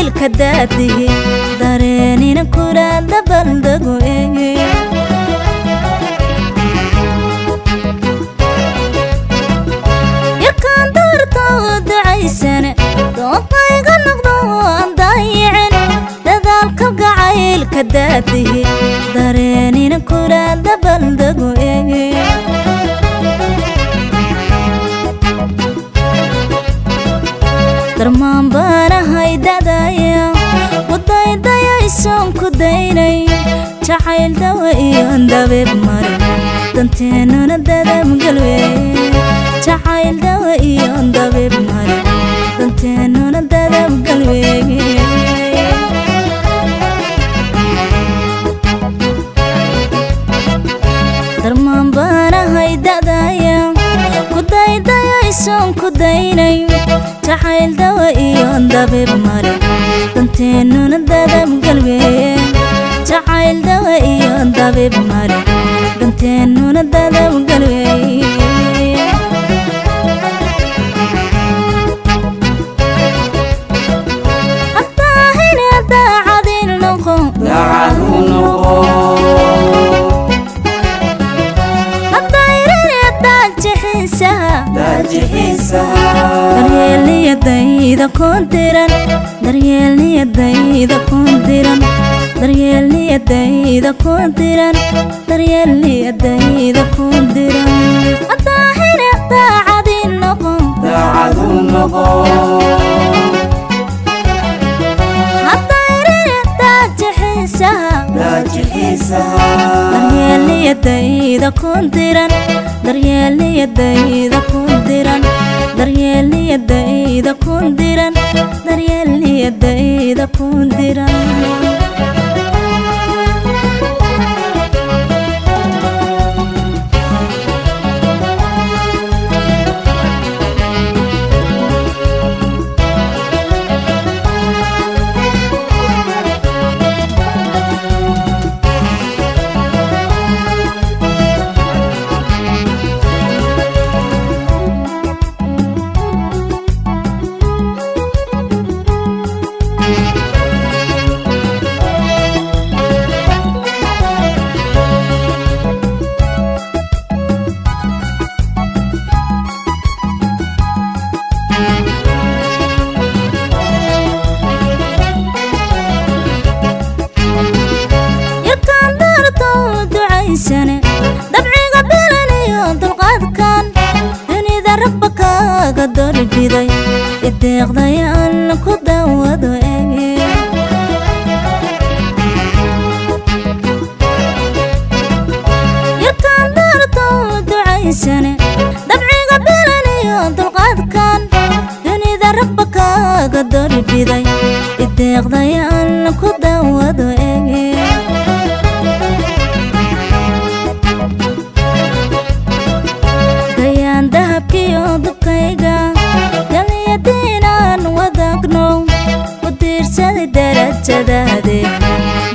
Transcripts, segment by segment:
Kalgacaylka daadihi dareenina kula dabaldago. Yarkaan doorto ducaysane doontayga noqdo aan daayicin dadaal kalgacaylka daadihi dareenina kula dabaldago. Darmaan baanahay dadaya wadaydayaysoon ku daynay jacayl dawa iyo dabeeb mare danteennuna dadabgalwe jacayl dawa iyo dabeeb mare danteennuna dadabgalwe. Darmaan baanahay dadaya kudaydayaysoon ku daynay jacayl dawa iyo dabeeb mare danteennuna dadabgalwe jacayl dawa iyo dabeeb mare danteennuna dadabgalwe. Hattaahina daacadin noqo daacad u noqo hattayrina daajixiisaha daajixiisaha daryeelniyadayda ku diran daryeelniyadayda ku diran daryeelniyadayda ku diran daryeelniyadayda ku diran hattaahina daacadin noqo daacad u noqo hattayrina daajixiisaha daajixiisaha daryeelniyadayda ku diran daryeelniyadayda ku diran daryeelniyadayda ku diran daryeelniyadayda ku diran. Yarkaan doorto ducaysane dabciga bilanayo dulqaadkan dunida rabba kaaga doorbiday ideeqday aan ku daawado. Yarkaan doorto ducaysane dabciga bilanayo dulqaadkan dunida rabba kaaga doorbiday ideeqday aan ku daawado. Gayaan dahabkiyo dubkayga daliyadiinaan wadaagno ku diirsaday darajadaade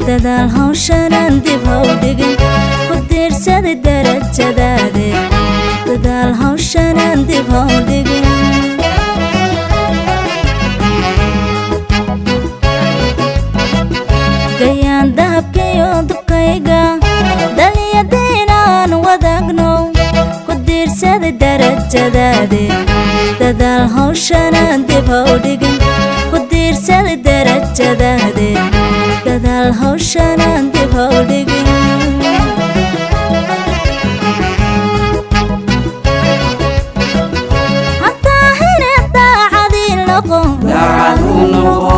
dadaal hawshanaan dib how dhigin ku diirsaday darajadaade dadaal hawshanaan dib how dhigin. Gayaan dahabkiyo dubkayga daliyadiinaan wadaagno ku diirsaday darajadaade dadaal hawshanaan dib how dhigin ku diirsaday darajadaade dadaal hawshanaan dib how dhigin. Hattaahina daacadin noqo daacad u noqo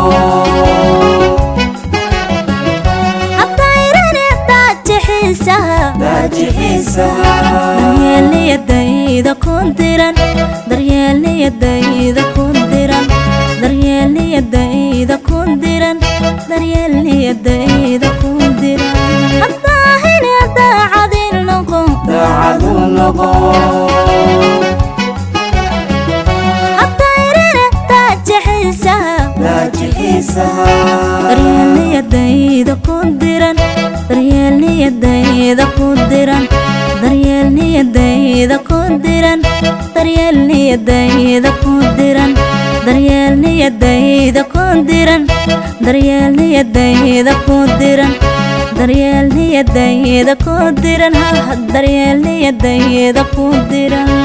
hattayrina daajixiisaha daajixiisaha daryeelniyadayda ku diran daryeelniyadayda ku diran daryeelniyadayda ku diran daryeelniyadayda ku diran hattaahina daacadin noqo daacad u noqo hattayrina daajixiisaha daajixiisaha daryeelniyadayda ku diran daryeelniyadayda ku diran daryeelniyadayda ku diran daryeelniyadayda ku diran daryeel. Daryeel niyadayda ku diran, daryeel niyadayda ku diran, daryeel niyadayda ku diran, ha, daryeel niyadayda ku diran.